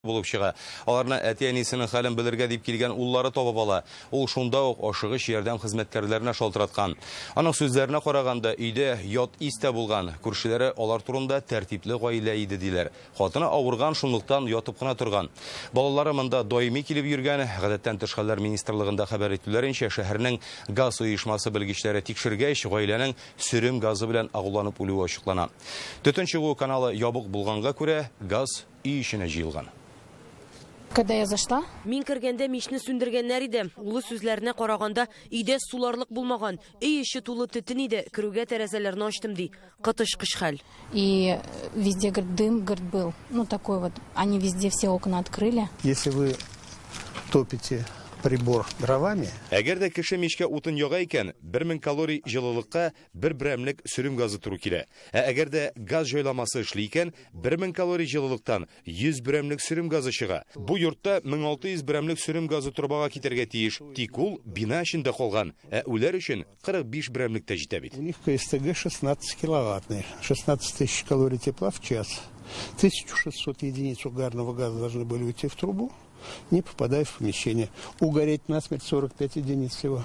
Булып чыга. Аларны әти-әнисенең хәлен белергә дип килгән уллары табып ала. Ул шунда ук ашыгыч ярдәм хезмәткәрләренә шалтыраткан. Аның сүзләренә караганда, өйдә ят ис тә булган. Күршеләре алар турында тәртипле гаилә иде диләр. Хатыны авырган, шунлыктан ятып кына торган. Балалары монда даими килеп йөргән. Гадәттән тыш хәлләр министрлыгында хәбәр итүләренчә, шәһәрнең газ оешмасы белгечләре тикшергәч, гаиләнең сөрем газы белән агуланып үлүе ачыклана. Төтен чыгу каналы ябык булганга күрә, газ өй эченә җыелган. Когда я зашла, Мин кергәндә мичне сүндергәннәр иде. Улы сүзләренә караганда, өйдә суларлык булмаган. Өй эче тулы төтен иде. Керүгә тәрәзәләрне ачтым ди. Коточкыч хәл. И везде, говорит, дым, говорит, был. Ну, такой вот. Они везде все окна открыли. Если вы топите прибор дровами, Әгәр дә кеше мичкә утын яга икән, 1000 калорий җылылыкка 1 берәмлек сөрем газы туры килә. Ә әгәр дә газ җайламасы эшли икән, 1000 калорий җылылыктан 100 берәмлек сөрем газы чыга. Бу йортта 1600 берәмлек сөрем газы торбага китәргә тиеш. Тик ул бина эчендә калган, ә үләр өчен 45 берәмлек тә җитә бит. У них КСТГ 16 киловаттный, 16 тысяч калорий тепла в час. 1600 единиц угарного газа должны были уйти в трубу, не попадая в помещение. Угореть насмерть 45 единиц всего.